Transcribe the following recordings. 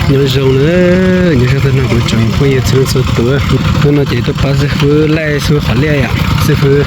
Nyob zoo na, nyob zoo tag nrho kuv tsoom phooj ywg txhua leej txhua tus. Hnub no ces tuaj pab xib fwb laij xib fwb qhov liaj yom, xib fwb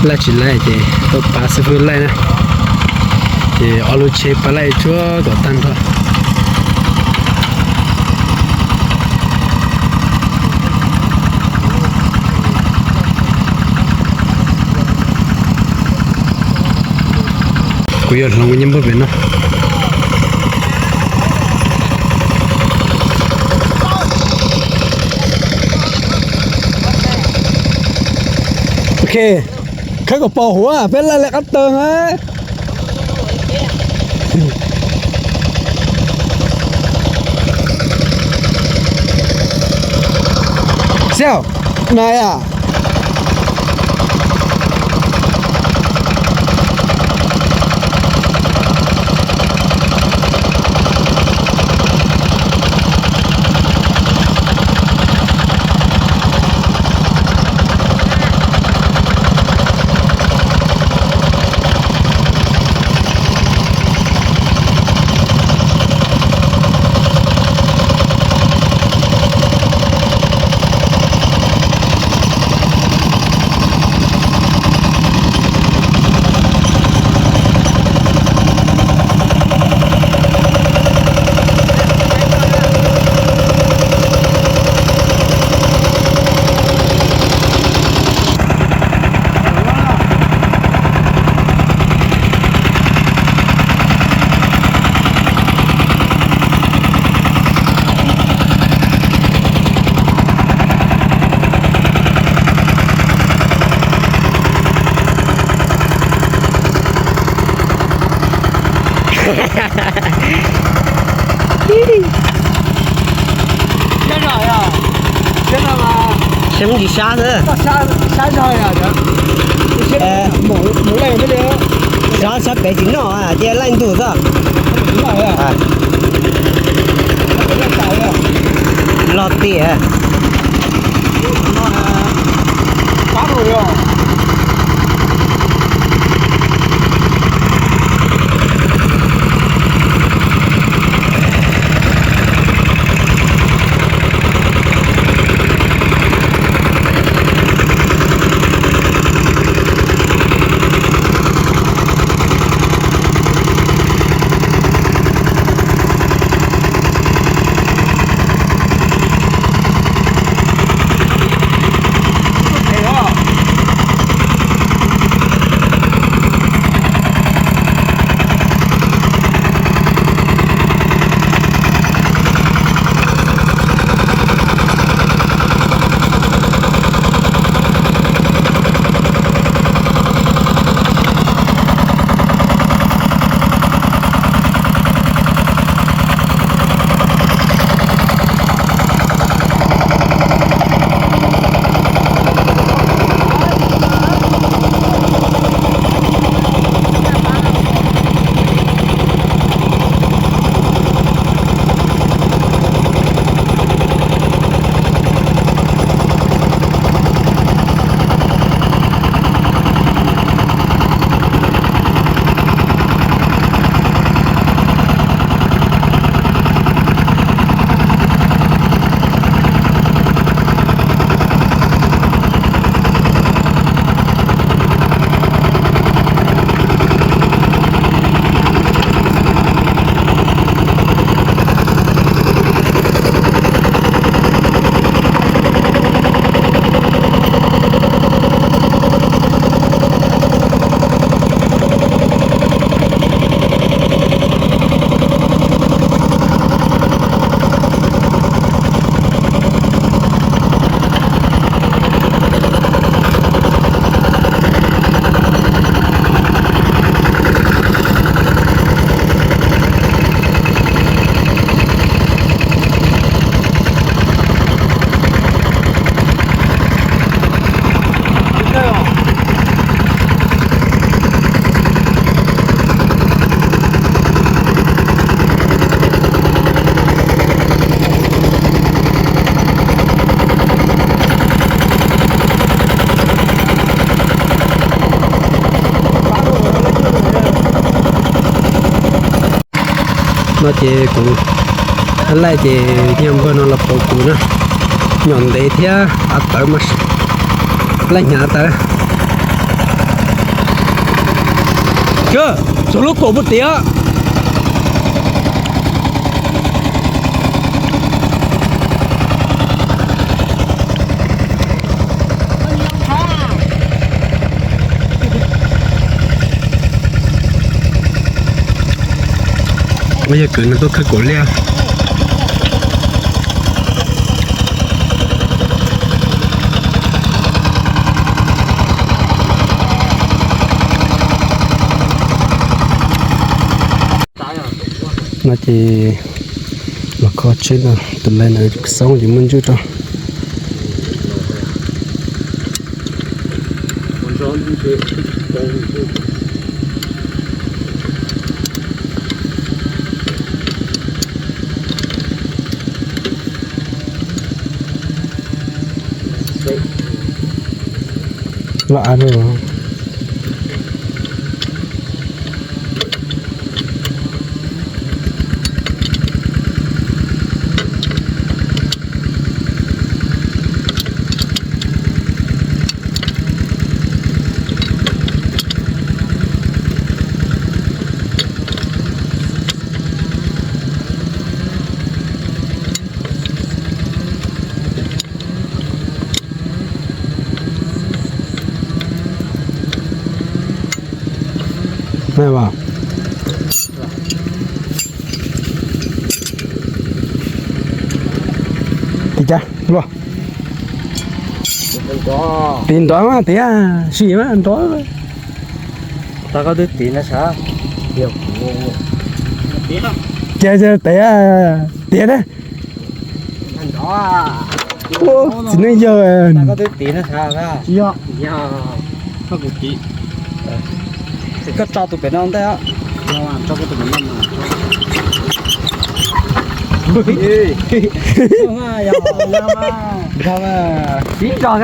laij tsis laij ces tuaj pab xib fwb laij na. Ces ob lub tsheb pab laij tsuag kom tag nrho. Kuv yuav hloov nyob npawg pem no. Ok, khawb kom pos huv, peb laij li qab taw na. Siab na yom. Sab tsis sab xwb. Sab, sab pem tsis noj, cia laij ntug xwb. Loj tiag. No ces kuv Laij ces yog npawg no los pauv kuv na, nyom ntev thiab av tawv mas laij hnyav av tawv. Kawg, txog lub kaum puag tid. Yog kwv no tuaj khawb kaum liaj. No ces los kho tsheb no, tus lais no xoob ces muab ntswj rau. Los av rau. Tiv cas luaj? Tiv nrov mas tiag, sim mas nrov. Tau koj twb tiv no sav. Ces tiv, tiag na. Txiv neej yawg. Koj tso tus pem no ntej. Siv zog,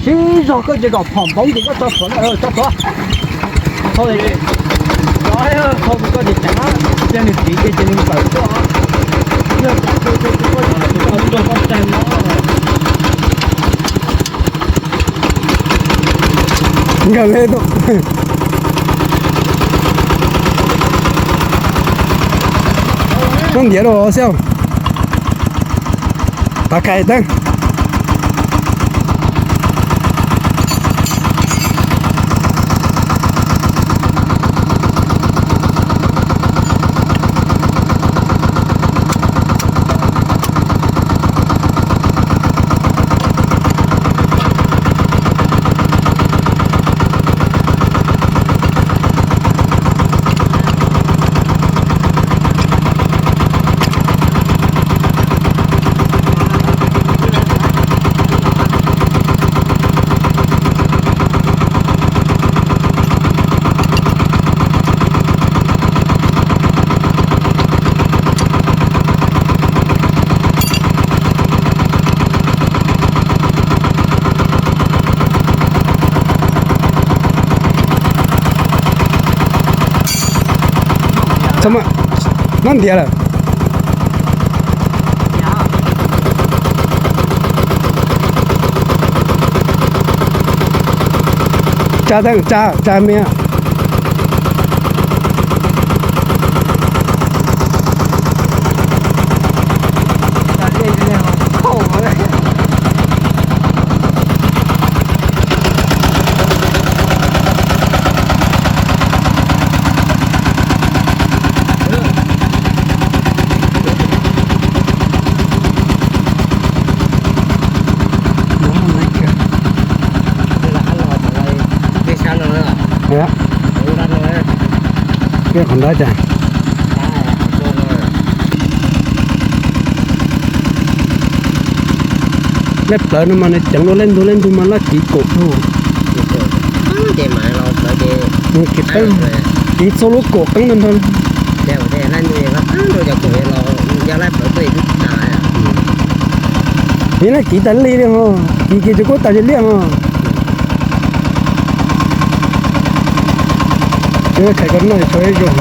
siv zog koj ces kom phom npoob ces koj tso plhuav, tso plhuav. Tso, tso koj ces ceev, ces nws tiv ces nws tawm tuaj. Nkawd le, muab ntiav rau xwb. Tav khais teeb. Muab ntiav lawm. Tsa teeb, tsa, tsa me. Qhov ntawd cas lej plawv no mas nws ceev dua lej ntug lej ntug mas laj kiv kaum lug. Kiv txhua lub kaum qeeb no nrog. Yog laj kiv tas li li ho, kiv kiag tsis kuj tas li liaj ho. Khais ko noj tshuav ib zaug.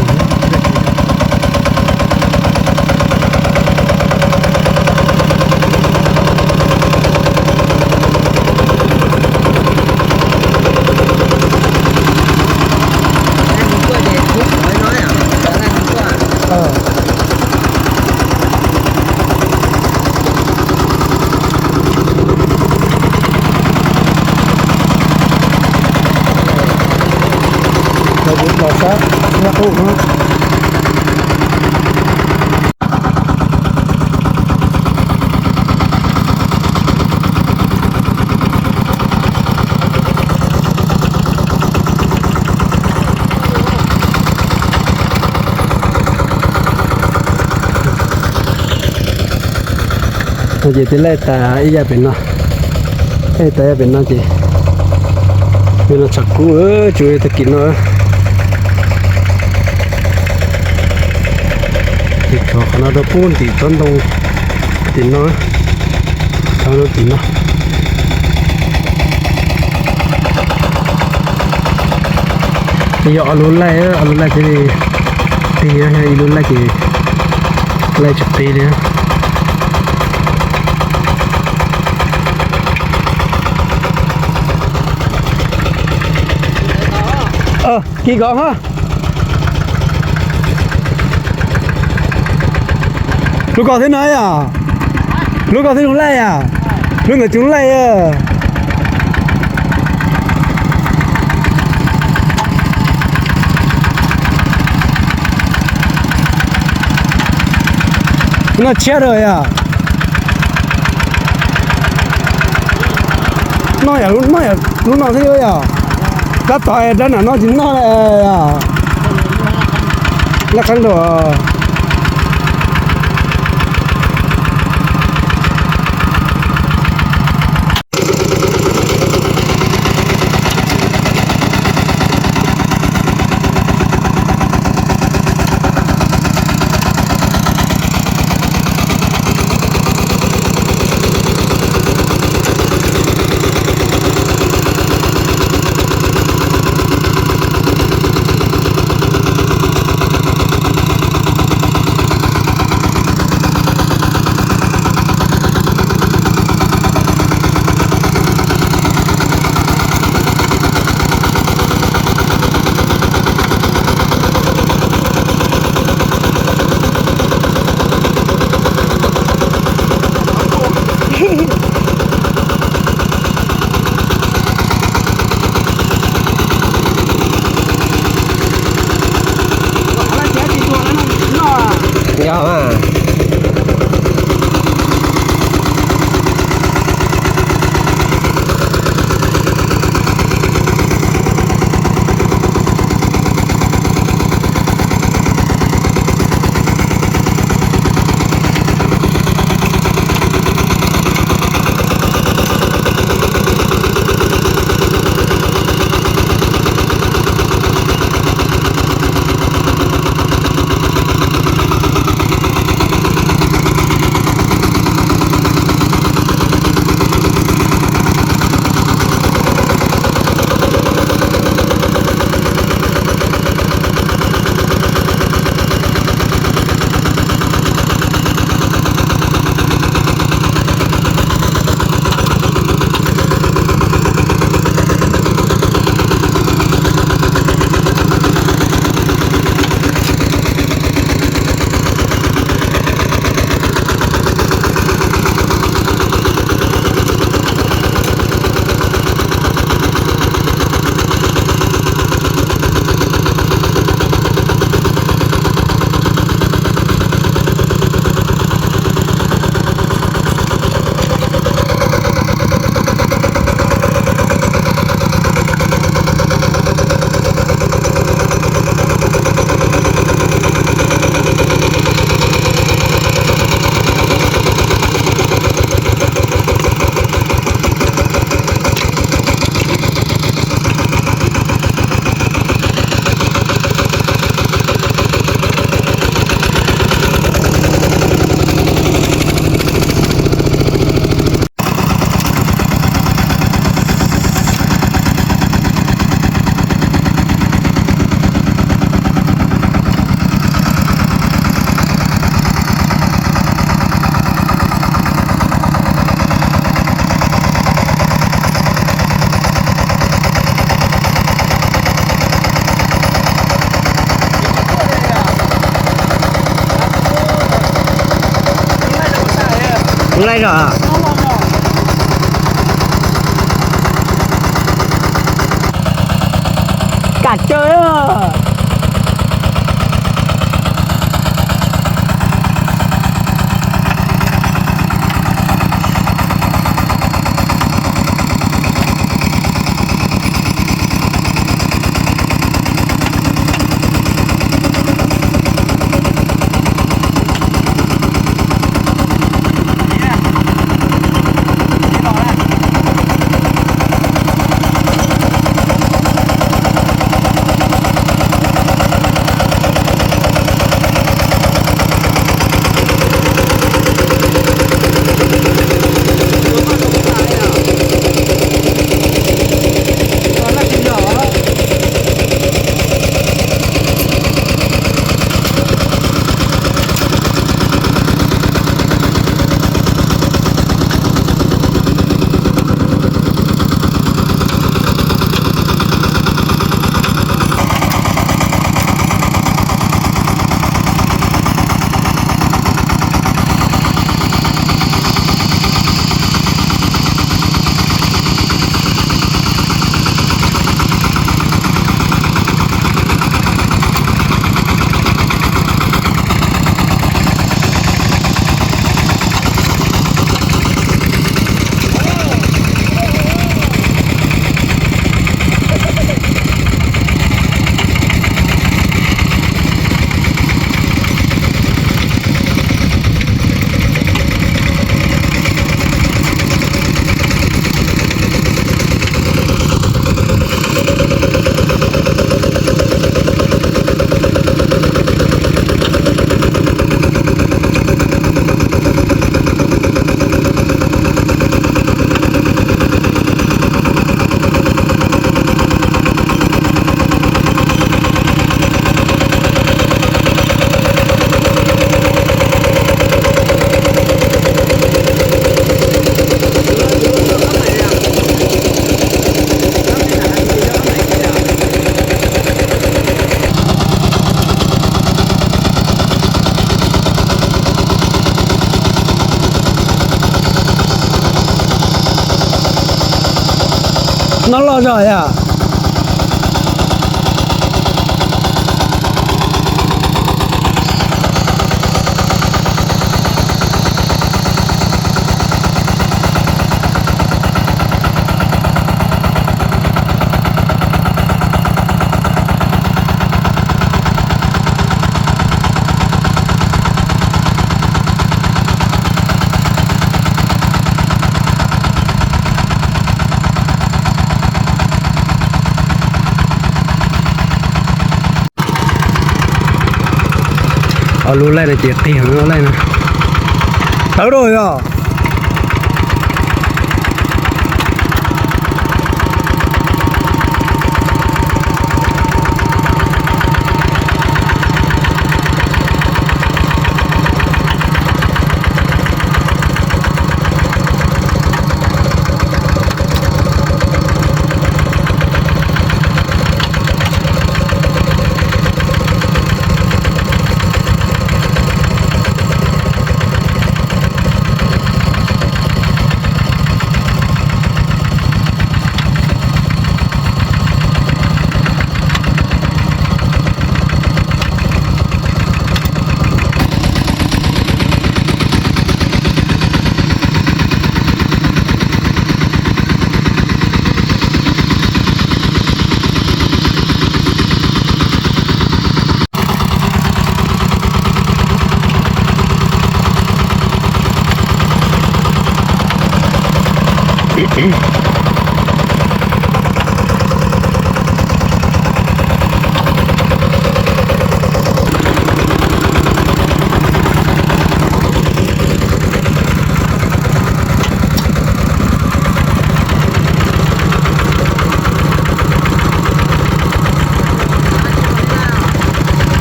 Ub, no ces twb laij tas ib yam pem no, laij tas ib yam pem no ces, pem no tshav kub, tsuas yog tag kis no ces rov qhov no rau pub ntim tsob ntoo tim no, rau tim no. Yog ob lub laij, ob lub laij thiaj li tig, yog ib lub laij ces laij tsis qis li. Kis kov ha. Lub koj thiab no yom? Lub koj thiab lub laij yom? Lub ntawd tsis laij. Noj tshiab rau yom? Noj yom, noj yom, lub no thiab yom? Tab tom dab nam no tsis noj li. Laj qeeb rau. Laij zog. Kam caw. No loj zog yog. Ob lub laij no ces qig heev lub laij no. Tawv dua yog.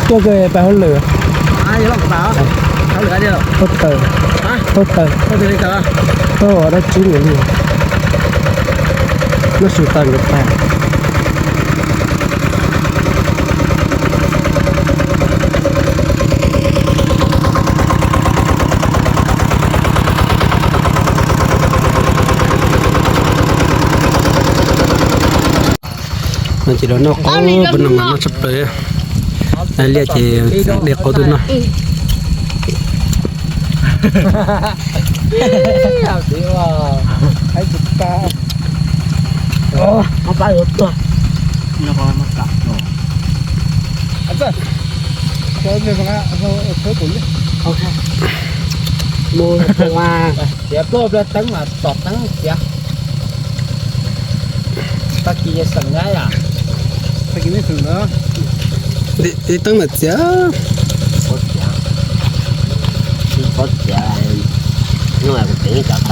Tuaj kawg pais hauj lwm. Hauj lwm, hauj taws, hauj taws, hauj dab tsi li, lub su taws nkawd tag. No ces los noj qaub, peb no mas noj tshaj plaws. Liaj ces de qaub tuaj noj. Mus tiav plaub plaub teeb mas tom teeb tiav. Tag kis xeem nyab yom. Tag kis nej xeem ntawd. Ib teeb mas txiav. Txiav, txiav, no kuv tseem cov